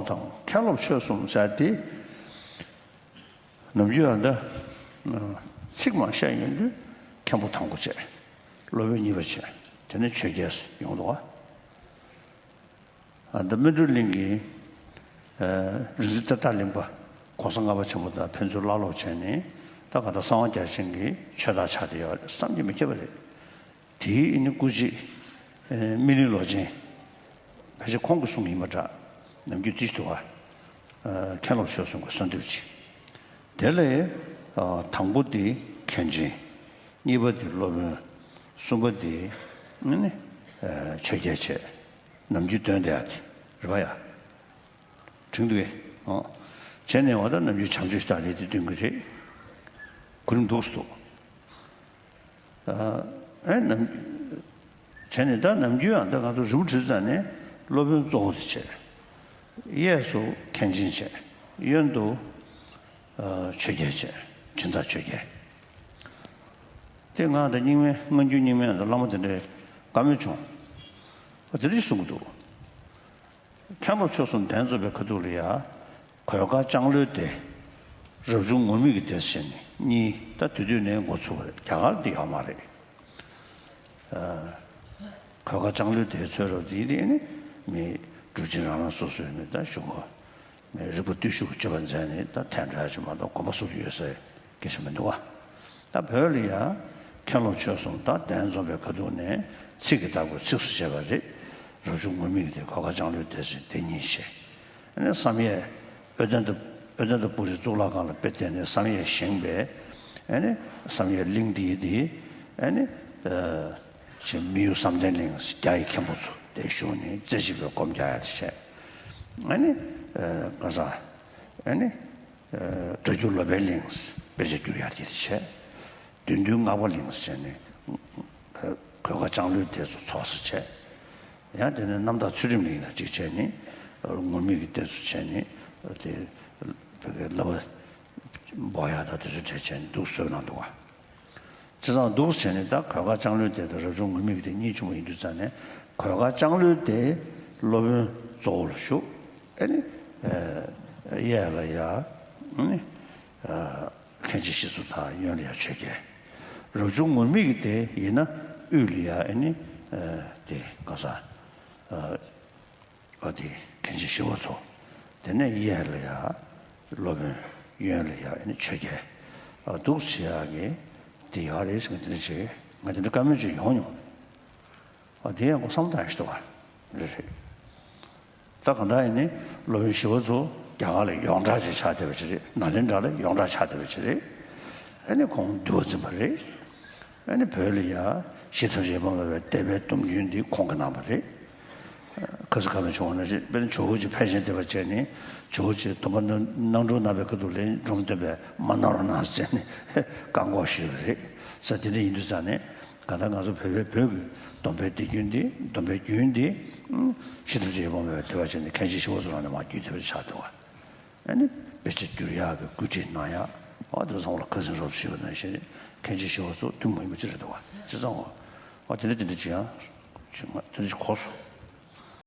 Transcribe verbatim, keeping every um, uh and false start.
དང་མཁན་སློབ་ཆོས་གསུམ་ཟེར་ཏེ། ནམ་རྒྱུན་ཡང་འདི་ཚིག་མ་བཤད་ཡོང་དུས་མཁན་པོ་དང་པོ་བྱས། སློབ་དཔོན་གཉིས་པ་བྱས། དེ་ནས་ཆོས་རྒྱལ་ཡོང་འདུག་ག་ཨ། འདི་སྨིན་གྲོལ་གླིང་གི་ཨ་རིག་འཛིན་ཏེ་ཏཱ་གླིང་པ་༸གོང་ས་ལྔ་པ་ཆེན་པོ་དང་ཕན་ཚུན་བླ་སློབ་བྱས་ནས། ད་ག་ད་གསང་བ་རྒྱ་ཆེན་གྱི་ཆོས་བདག་ཆགས་བསྡད་ཡོད་རེད། བསམ་གྱིས་མི་ཁྱབ་པ་རེད། དེའི་ཨ་ནི་སྐུ་མཆེད་ཨ་སྨིན་གླིང་ལོ་ཆེན། ཕལ་ཆེར་ཁོང་གི་གསུང་ཡིན་པ་འདྲ། ནམ་རྒྱུན་དེ་ཞིག་འདུག་ག་ཨ། མཁན་སློབ་ཆོས་གསུམ་གྱི་གསོལ་འདེབས་ཅིག་དེ་ལས་ཨ་དང་པོ་དེ་མཁན་ཆེན། གཉིས་པ་དེ་སློབ་དཔོན། གསུམ་པ་དེ་ཨ་ནི་ཨ་ཆོས་རྒྱལ་བྱས། ནམ་རྒྱུན་འདོན་བསྡད་ཡ་དེ་རེད་པ་ཡ། དྲན་འདུག་གས། ཨོ། བྱས་ནས་འོ་ད་ནམ་རྒྱུན་བྱམས་ཆོས་ཞུ་དག་ལས་དེ་འདོན་གྱི་རེད། གོ་རིམ་འདུག་སེ་འདུག་ཨ། ཨེ་ནམ། བྱས་ནས་ད་ནམ་རྒྱུན་ཡང་ད་ང་ཚོ་རི་མོ་བྲིས་ཙང་ནས་སློབ་དཔོན་གཙོ་བོ་དེ་བྱས། གཡས་སུ་མཁན་ཆེན་བྱས། གཡོན་དུ་ཨ་ཆོས་རྒྱལ་བྱས། སྦྱིན་བདག་ཆོས་རྒྱལ། དེ་ང་ད་རྙིང་མའི་སྔ་འགྱུར་རྙིང་མའི་ད་བླ་མ་དེ་འདྲའི་བཀའ་མོལ་བྱུང་། ཨ། དེ་འདྲ་ཞིག་གསུང་གི་འདུག་མཁན་སློབ་ཆོས་གསུམ་གདན་འཛོམས་པའི་ཁ་ཐུག་ལ་ཡ། གོས་དཀར་ལྕང་ལོའི་སྡེ། རབ་བྱུང་ངུར་སྨྲིག་གི་སྡེ་ཟེར་ནས་གཉིས་ད་དེ་དུས་ནས་འགོ་ཚུགས་པ་རེད། རྒྱ་གར་འདི་ཡོད་མ་རེད། ཨ། གོས་དཀར་ལྕང་ལོའི་སྡེ་ཚོས་རབ་འདི་ནི་ནི་མི་གྲུབ་ཆེན་རང་རང་སོ་སོའི་མི་ད་གཞུང་གི་མི་རིག་པ་བརྟུལ་ཞུགས་ཀྱི་སྤྱོད་པ་མཛད་ནས་ད་ཐལ་འགྲོ་ཡ་ཅིག་མ་གཏོགས་གོམ་པ་སུ་ལ་ཡོད་ས་སྐད་ཆ་མི་འདུག་བ། ད་བོད་ལ་ཡ་མཁན་སློབ་ཆོས་གསུམ་ད་གདན་འཛོམས་པའི་ཁ་ཐུག་ནས་ཚིག་གི་བདག་པོ་ཚིགས་སུ་བཅད་པ་རེད། རབ་བྱུང་ངུར་སྨྲིག་གི་སྡེ། གོས་དཀར་ལྕང་ལོའི་སྡེ་ཟེར་དེ་གཉིས་བྱས། ཨ་ནི་བསམ་ཡས་དབོན་ལྡན་དུ། དབོན་ལྡན་དུ་པུ་རི་གཙུག་ལག་ཁང་ལ་དཔེ་བལྟས་ནས་བསམ་ཡས་བཞེངས་པས། ཨ་ནི་བསམ་ཡས་གླིང་འདིའི་དེ། ཨ་ནི་ཨ་ཅེ་མི་གཡོ་བསམ་གཏན་གླིང་རྒྱ་ཡི་མཁན་པོ་ཚོ་དེ་བཞུགས་ནས་རྩེ་གཅིག་པའི་སྒོམ་རྒྱག་ཡ་དེ་བྱས། ཨ་ནི་ཨ་ག་ས། ཨ་ནི་ཨ་སྒྲ་བསྒྱུར་ལོ་པཎ་གླིང་དཔེ་ཆ་བསྒྱུར་ཡ་དེ་བྱས། བདུད་འདུལ་སྔགས་པ་གླིང་བྱས་ནས་གོས་དཀར་ལྕང་ལོའི་སྡེ་ཚོ་ཚོགས་སུ་བྱས། ཡང་དེ་ནས་རྣམ་དག་ཚུལ་ཁྲིམས་གླིང་ལ་གཅིག་བྱས་ནས་ངུར་སྨྲིག་གི་སྡེ་ཚོ་བྱས་ནས་དེ་བོད་ཀྱི་བསླབ་པ་འབོག་ཡག་དང་དེ་ཚོ་གྲས་བྱས་ནས་འདུག་སེ་བཟོས་གནང་འདུག་བ། བྱས་ཙང་འདུག་སེ་བྱས་ནས་ད་གོས་དཀར་ལྕང་ལོའི་སྡེ་དང་རབ་བྱུང་ངུར་སྨྲིག་གི་སྡེ་གཉིས་བྱུང་བ་ཡིན་དུས་ཙང་ནས་གོས་དཀར་ལྕང་ལོའི་སྡེའི་སློབ་དཔོན་གཙོ་བོ་ལ་བཞུགས། ཨེ་ནི་ཨ་གཡས་ལ་ཡ་ཨ་ནི་ཨ་མཁན་ཆེན་ཞི་འཚོ་དང་གཡོན་ལ་ཡ་ཆོས་རྒྱལ། རབ་བྱུང་ངུར་སྨྲིག་གི་སྡེ་ཡིན་ན་དབུས་ལ་ཡ་ཨེ་ནི་ཨ་དེ་ག་ས་ཨ་ཨ་དེ་མཁན་ཆེན་ཞི་བ་འཚོ། དེ་ནས་གཡས་ལ་ཡ་སློབ་དཔོན། གཡོན་ལ་ཡ་ཨེ་ནི་ཆོས་རྒྱལ། ཨ་འདུག་སེ་བྱེད་ཡག་གི་དེ་ཡོད་རེད་ཟེར། ང་དེ་འདྲ་བྱེད། ང་དེ་འདྲ་བཀའ་མོལ་ཅིག་ཡོང་མྱོང་། ཨ་དེ་ཡང་ཁོ་བསམ་བློ་བཏང་ཡག་ཞིག་འདུག་བ། རེད་རེད། ད་གང་ལྟར་ཡིན་ནའི་སློབ་དཔོན་ཞི་བ་འཚོ་རྒྱ་གར་ལ་ཡོངས་གྲགས་ཅིག་ཆགས་བསྡད་པ་ཅིག་རེད། ནཱ་ལེནྡྲ་ལ་ཡོངས་གྲགས་ཆགས་བསྡད་པ་ཅིག་རེད། ཨ་ནི་ཁོང་འདུལ་བ་འཛིན་པ་རེད། ཨ་ནི་བོད་ལ་ཡ་ཞི་ཐབས་ཤེས་དབང་མེད་པའི་སྡེ་པའི་སྡོམ་རྒྱུན་འདི་ཁོང་གིས་གནང་བ་རེད། ཁ་སང་ཁ་སང་བྱུང་བ་ནང་བཞིན་དཔེར་ན་ཇོ་བོ་རྗེ་ཕལ་ཆེན་སྡེ་པ་བྱས་ནས་ཇོ་བོ་རྗེ་སྡོམ་པ་གནང་གནང་སྒྲུབ་གནང་བའི་ཁ་ཐུག་ལ་འབྲོམ་སྟོན་པས་མ་གནང་རོགས་གནང་ཟེར་ནས་བཀག་འགོག་ཞུས་པ་རེད། ས་དེ་འདྲ་ཡིན་དུས་ཙང་ནས་གང་ལྟར་ང་ཚོ་བོད་པའི་བོད་ཀྱི་སྡོམ་པའི་སྡེ་རྒྱུན་འདི། སྡོམ་པའི་རྒྱུན་འདི་ཞི་ཐབས་ཤེས་དབང་མེད་པའི་སྡེ་པ་བྱས་ནས་མཁན་ཆེན་ཞི་བ་འཚོ་རང་ནས་མར་བརྒྱུད་བསྡད་པ་ཆགས་འདུག་བ། ཨ་ནི་དཔེ་ཆ་བསྒྱུར་ཡག་གི་བཀོད་སྒྲིག་གནང་ཡག་འོ་དེ་ཚང་མ་ལ་ཁ་སང་རོབ་ཞུས་པ་ནང་བཞིན་མཁན་ཆེན་ཞི་བ་འཚོ་ཐུན་མོང་མ་ཡིན་པ་ཅིག་རེད་འདུག་བ། བྱས་ཙང་འོ་དེ་འདྲ་དེ་འདྲ་ཅིག་ཡང་ཅིག་ང་དེ་འདྲ་ཅིག་གོ་སོང་